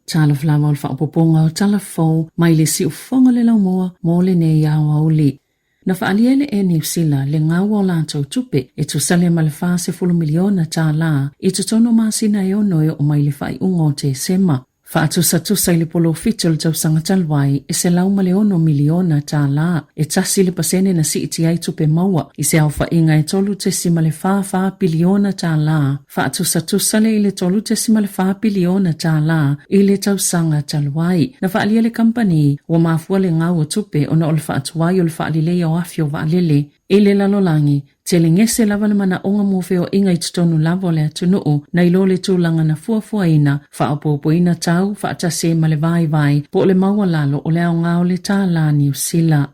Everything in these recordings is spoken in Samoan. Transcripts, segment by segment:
Talofa lava o le faaopoopoga o tala fou mai le siufofoga o le laumua mo lenei aoauli. Na faaalia e le Air Niu Sila le gau o latou tupe e tusa lea ma le $40 miliona tālā i totonu o masina e ono e oo mai i le faaiuga o Tesema. Faatusatusa i le polofiti o le tausaga talu ai e $106 miliona tālā, e 1% na siitia ai tupe maua i se aofaiga e $3.44 piliona tālā. Faatusatusa lea i le $3.4 piliona tālā i le tausaga talu ai. Na faaalia le kamupani ua mafua le gau o tupe ona o le faatuai o le faaleleia o afi o vaalele i le lalolagi. Tele gese lava le manaoga mo feoaiga i totonu lava o le atunuu nai lo le tulaga na fuafuaina, faaopoopoina tau faatasi ai ma le vaivai po o le maualalo o le aoga o le tālā Niu Sila.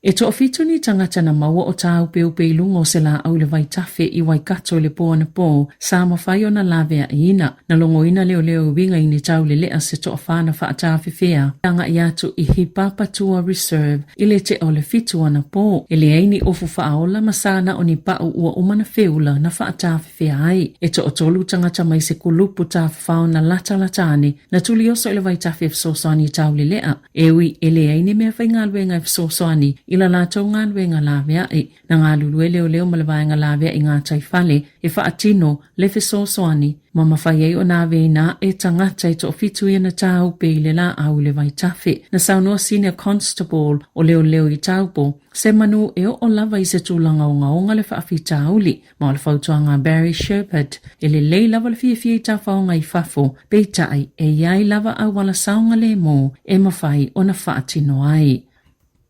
E toafitu ni tagata na maua o tāupeupei i luga o se lāʻau i le vaitafe i Waikato i le pō anapō, sa mafai ona laveaiina. Na logoina leoleo e uiga i ni tau leleʻa se toawhā na faatāfefea agai atu i Hipapatua Reserve i le tea o le fitu anapō. E leai ni ofu faaola ma sa na o ni paʻu ua uma na feula na faatāfefea ai. E toatolu tagata mai se kulupu tāfafao na latalata ane na tulioso i le vaitafe e fesoasoani i tau leleʻa. E ui e leai ni mea faigaluega e fesoasoani i la latou galuega laveai, na galulue leoleo ma le vaega laveai gataifale e faatino le fesoasoani ma mafai ai ona aveina aʻe tagata e toafitu ia na tāupe i le lāʻau i le vaitafe. Na saunoa Senior Constable o leoleo i Taupo, se manu e oo lava i se tulaga ogaoga le faafitauli. Ma o le fautuaga a Barry Shepherd, e lelei lava le fiafia i tafaoga i fafo, peitai e i ai lava auala saogalēmū e mafai ona faatino ai.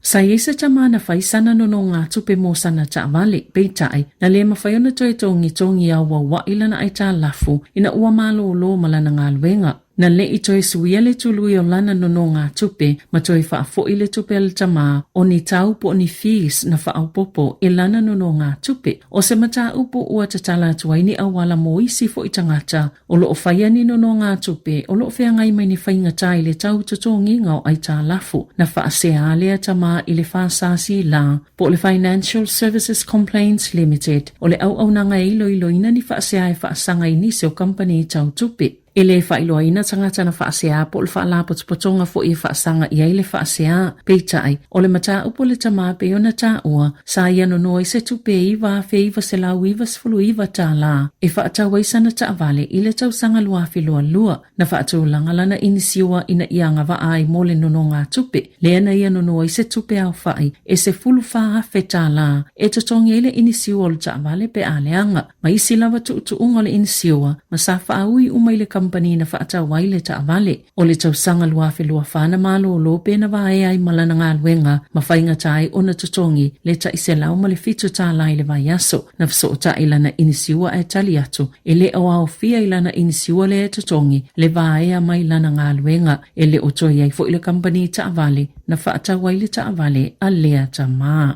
Sa i ai se tama na fai sana nonogātupe mō sana taavale, peitai, na lē mafai ona toe togitogi auauaʻi lana aitalafu ina ua malōlō ma lana galuega. Na leʻi toe suia le tului o lana nonogātupe ma toe faafoʻi le tupe a le tamā o ni tau po o ni fees na faaopopo i lana nonogātupe. O se mataupu ua tatala atu ai ni auala mo isi foʻi tagata o loo faia ni nonogātupe o loo feagai mai ni faigata i le tau totogiga o aitalafu. Na faasea lea tamā i le FSC la po o le Financial Services Complaints Limited o le auaunaga e iloiloina ni faasea e faasaga i nisi o kamupani tau tupe. E le faailoaina tagata na faaseā po o le faalapotopotoga foi e faasaga i ai le faaseā. Peitai, o le mataupu a le tamā pei ona taua, sa ia nonoa i se tupe e $9,999 e faatau ai sana taavale i le tausaga 2022. Na faatulaga lana inisiua ina ia agavaa ai mo le nonogatupe, lea na ia nonoa i se tupe aofai e $14,000 e totogi ai le inisiua o le taavale pe a leaga. Ma isi lava tuutuuga o le inisiua ma sa faaui uma i le kamupani na faatau ai le taavale. O le tausaga 2024 na malōlō pe na vaea ai ma lana galuega ma faigata ai ona totogi le tai $107 i le vaiaso. Na fesootai lana inisiua ae tali atu e le o aofia i lana inisiua lea e totogi le vaea mai lana galuega. E le o toe i ai foi le kamupani taavale na faatau ai le taavale a lea tamā.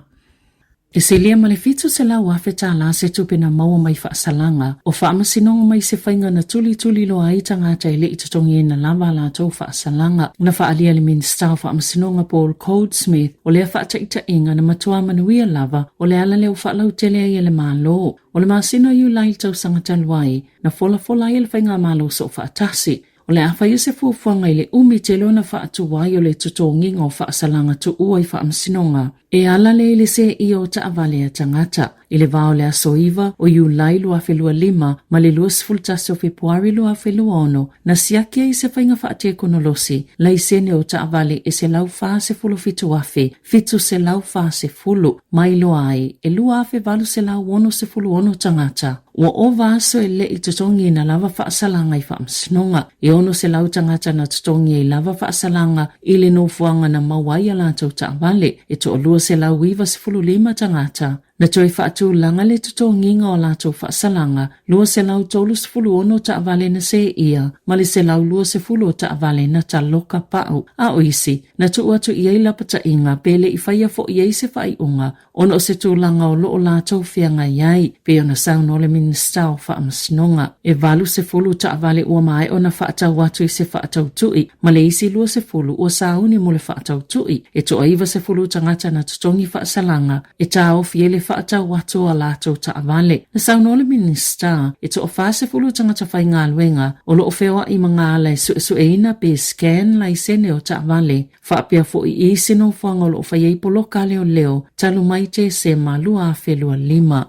E silia ma le $700,000 se tupe na maua mai faasalaga o faamasinoga mai se faiga na tulituli loa ai tagata e le i totogiina lava a latou faasalaga. Na faaalia le Minisita o Faamasinoga Paul Goldsmith o lea faataitaiga na matua manuia lava o le ala lea ua faalautele ai e le Malo. O le masina o Iulai i le tausaga talu ai, na folafola ai e le Faigamalo Soofaatasi O le a faia se fuafuaga i le umi tele ona faatuai o le totogiga o faasalaga tuua i faamasinoga e ala lea i le seeia o taavale a tagata. I le va o le aso 9 o Iulai 2025 ma le 21 o Fepuari 2026, na siaki ai se faiga faatekonolosi laisene o taavale e 147,740 ma iloa ai e 2,866 tagata. Ua ova aso e le i totogiina lava faasalaga i faamasinoga. E 600 tagata na totogi ai lava faasalaga i le nofoaga na maua ai a latou taavale. E toalua 195 tagata na toe faatulaga le totogiga o a latou faasalaga, 236 taavale na seia ma le 120 o taavale na taloka pau. A o isi, na tuu atu i ai lapataiga pe le i faia foi ai se faaiuga ona o se tulaga o lo o latou feagai ai, pei ona saunoa le Minisita o Faamasinoga. E 80 taavale ua maea ona faatau atu i se faatautui, ma le isi 20 ua sauni mo le faatautui. E toa 90 tagata na totogi faasalaga e taofi ai le. faatau atu o a latou taavale. Na saunoa le Minisita, e toa 40 tagata faigaluega o lo o feoai ma gaala e suesueina pe scan laisene o taavale, faapea foi i isi nofoaga o lo o fai ai poloka a leoleo talu mai Tesema 2025.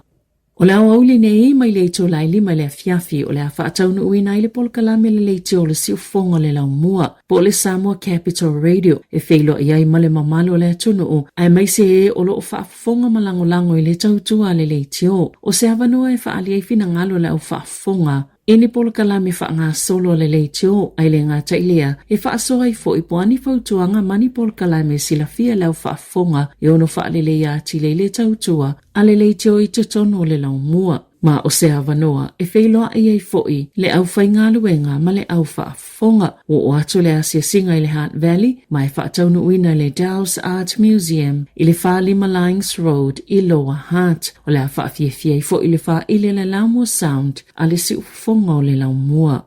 O le aoauli nei mai le itula e 5 i le afiafi o le a faataunuuina ai le polokalame le leitio o le siufofoga o le laumua po o le Samoa Capital Radio e feiloai ai ma le mamalu o le atunuu aemaise e o lo o faafofoga ma lagolago i le tautua a le leitio. O se avanoa e faaali ai finagalo o le au faafofoga I ni polokalame faagasolo a le leitio, ae le gata i lea, e faasoa ai foi po a ni fautuaga ma ni polokalame e silafia e le au faafofoga e ono faaleleia atili ai le tautua a le leitio i totonu o le laumua. Ma o se avanoa e feiloai ai foi le aufaigaluega ma le au faafofoga. Ua oo atu le asiasiga i le Hutt Valley ma e faataunuuina i le Dowse Art Museum i le 45 Lines Road i Lower Hutt. O le a faafiafia ai foi le faaili a le Laumua Sound a le siufofoga o le laumua.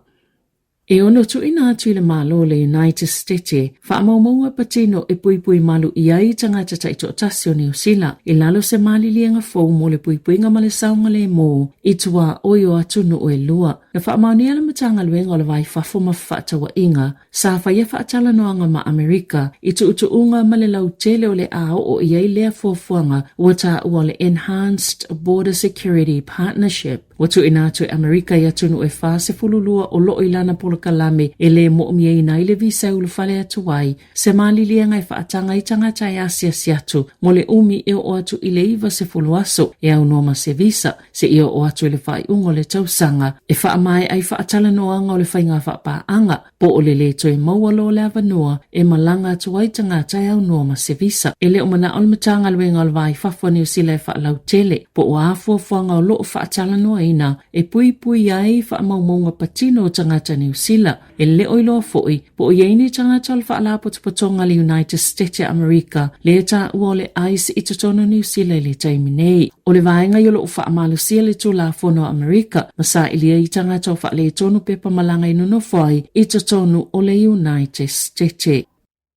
E ono tuuina atu i le Malo o le United Stete faamaumauga patino e puipui malu i ai tagata taitoatasi o Niu Sila i lalo o se maliliega fou mo le puipuiga ma le saogalemu i tuaoi o atunuu e lua. Na faamaonia le Matagaluega o le Va i Fafo ma Fefaatauaiga sa faia faatalanoaga ma Amerika i tuutuuga ma le lautele o le a oo i ai lea fuafuaga ua taua o le Enhanced Border Security Partnership. Ua tuuina atu e Amerika i atunuu e 42 o loo i lana polokalame e le moomiaina ai le visa e ulufale atu ai se maliliega e faataga ai tagata e asiasi atu mo le umi e oo atu i le 90 aso e aunoa ma se visa seia oo atu i le faaiuga o le tausaga e faamaea ai faatalanoaga o le faiga faapaaga po o le lē toe maua loa le avanoa e malaga atu ai tagata e aunoa ma se visa. E le o manao le Matagaluega o le Va i Fafo a Niu Sila e faalautele po o a fuafuaga o lo o faatalanoaina e puipui ai faamaumauga patino o tagata Niu Sila. E le o iloa foi po o i ai ni tagata o le Faalapotopotoga a le United Stete a Amerika lea e taua o le ice i totonu o Niu Sila i le taimi nei. O le vaega i o lo o faamalosia le Tulafono a Amerika ma sailia ai tagata o faaletonu pepa malaga i nonofo ai i totonu o le United Stete.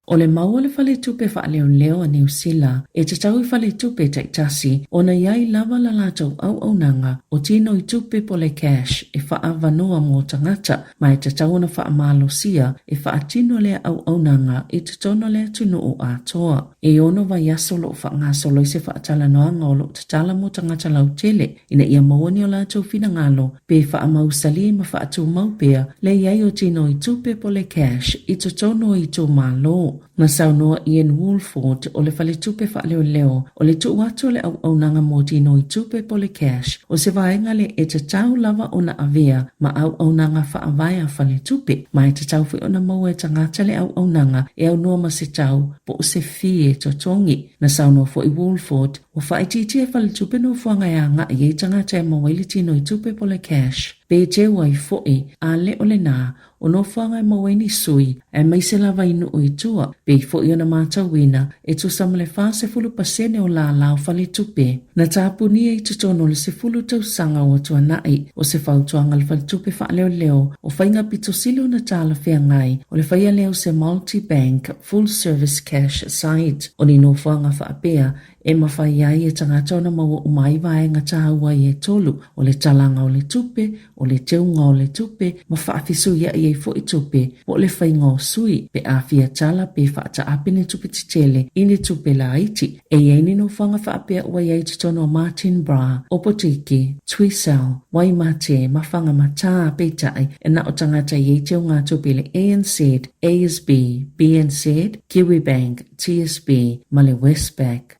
O le mau a le Faletupe Faaleoleo a Niu Sila e tatau i faletupe taitasi ona i ai lava la latou auaunaga o tino i tupe po le cash e faaavanoa mo tagata ma e tatau ona faamalosia e faatino lea auaunaga i totonu o le atunuu atoa. E ono vaiaso o lo o faagasolo ai se faatalanoaga o lo o tatala mo tagata lautele ina ia maua ni o latou finagalo pe faamausalī ma faatumau pea le i ai o tino i tupe po le cash i totonu o itumalo. Na saunoa Ian Woolford o le Faletupe Faaleoleo o le tuu atu o le auaunaga mo tino i tupe po le cash o se vaega le e tatau lava ona avea ma auaunaga faavae a faletupe ma e tatau foi ona maua e tagata le auaunaga e aunoa ma se tau po o se fee e totogi. Na saunoa foi Woolford, Ua faaitiitia e faletupe nofoaga e agai ai tagata e maua ai le tino i tupe po le cash, pe teu ai foi, a le o lenā, o nofoaga e maua ai ni sui, aemaise lava i nuu i tua, pei foi ona matauina, e tusa ma le 40% o lālā o faletupe. Na tapunia i totonu o le 10 tausaga ua tuanai, o se fautuaga a le Faletupe Faaleoleo, o faiga pito sili ona talafeagai, o le faia lea o se multi-bank full service cash site. O ni nofoaga faapea e mafai ai e tagata ona maua uma ai vaega tāua ai e tolu, o le talaga o le tupe, o le teuga o le tupe, ma faafesuiaʻi ai foi tupe, po o le faiga o sui, pe a fia tala pe faataape ni tupe tetele i ni tupe laiti. E i ai ni nofoaga faapea ua i ai i totonu o Martinborough, Opotiki, Twisell, Waimate, ma Whangamatā, peitai, e na o tagata i ai teuga tupe i le ANZ, ASB, BNZ, Kiwibank, TSB ma le Westpac.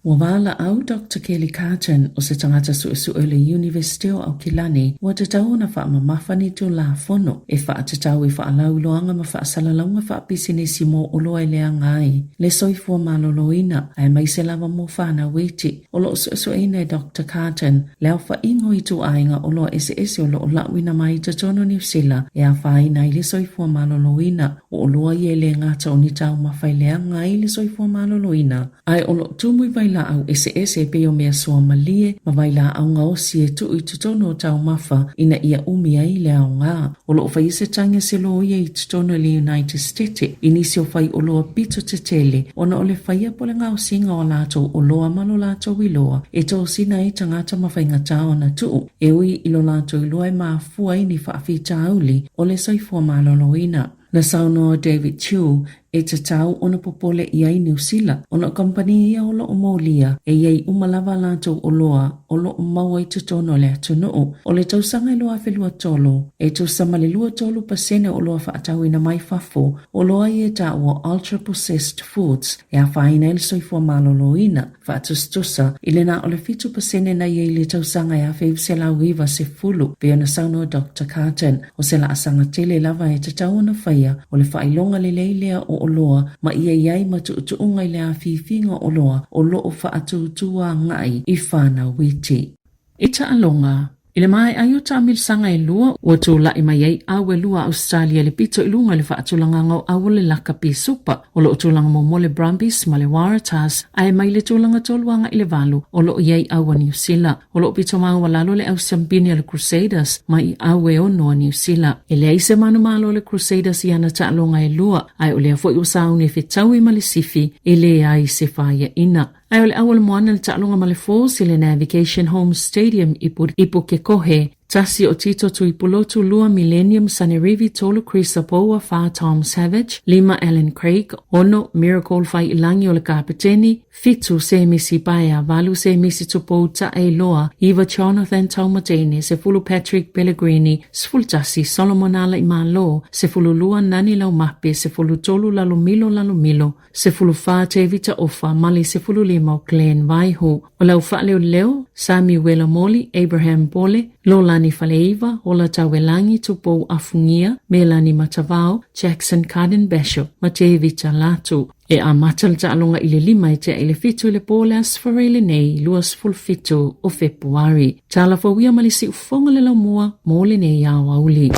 Ua valaau Doctor Kelly Carton, o se tagata suesue o le Iunivesite o Aukilani, ua tatau ona faamamafa ni Tulafono e faatatau i faalauiloaga ma faasalalauga faapisinisi mo oloa e leaga ai le soifua maloloina, aemaise lava mo fanau iti. O lo o suesueina e Doctor Carton le aofaiga o ituaiga oloa eseese o lo o lauina mai i totonu o Niu Sila e afaina ai le soifua maloloina. O oloa ia e le gata o ni taumafa e leaga ai le soifua maloloina, ae o lo o tumu i vai vailaau eseese e pei o mea suamalie ma vailaau gaosi e tuu i totonu o taumafa ina ia umi ai le aoga. O lo o faia se tagi a se loia i totonu o le United Stete i nisi o faioloa pito tetele ona o le faia po o le gaosiga o a latou oloa ma lo latou iloa e tosina ai tagata ma faigata ona tuu e ui i lo latou iloa e mafua ai ni faafitauli o le soifua maloloina. Na saunoa David Chiu e tatau ona popole i ai Niu Sila ona o kamupani ia o lo o molia e i ai uma lava a latou oloa o lo o maua i totonu o le atunuu. O le tausaga e 2023, e tusa ma le 23% o oloa faatauina mai fafo, oloa ia e taua o ultra processed foods e afaina ai le soifua maloloina. Faatusatusa i le na o le 7% na i ai i le tausaga e 1990, pei ona saunoa Doctor Carton, o se laasaga tele lava e tatau ona faia, o le faailoga lelei lea o oloa ma ia i ai ma tuutuuga i le afiafiga o oloa o lo o faatūtū agai i fanau iti. I taaloga, i le maea ai o taamilisaga e lua, ua tulai mai ai au e lua a Ausetalia i le pito i luga i le faatulagaga o au o le lakapi supa. O lo o tulaga muamua le Brumbies ma le Waratahs, ae mai le tulaga tolu agai i le valu o lo o i ai au a Niu Sila. O lo o pito maualalo le au siampini a le Crusaders mai i au e ono a Niu Sila. E leai se manumalo a le Crusaders i ana taaloga e lua, ae o lea foi ua sauni e fetaui ma le sifi e leai se faiaina. Ae o le au o le moana le taaloga ma le Force i le Navigation Home Stadium i Pukekohe, tasi o Tito Tuipulotu, lua Millennium Sanerivi, tolu Chris Apoua, fa Tom Savage, lima Alan Craig, ono Miracle Faiilagi o le kapeteni, fitu Semisi Paea, valu Semisi Tupou Taeiloa, iva Jonathan Taumateine, 10 Patrick Pellegrini, 11 Solomon Alaimalo, 12 Nani Laumape, 13 Lalomilo Lalomilo, 14 Tevita Ofa ma le 15 o Glen Vaihu. O lau faaleoleo, Samiuela Moli, Abraham Pole, Lolani Faleiva, Ola Tauelagi, Tupou Afugia, Melani Matavao, Jackson Carden Bishop ma Tevita Latu. E amata le taaloga i le lima e tea i le fitu i le po o le Aso Faraile lenei, 27 o Fepuari. Tala fou ia ma le siufofoga le laumua mo lenei aoauli.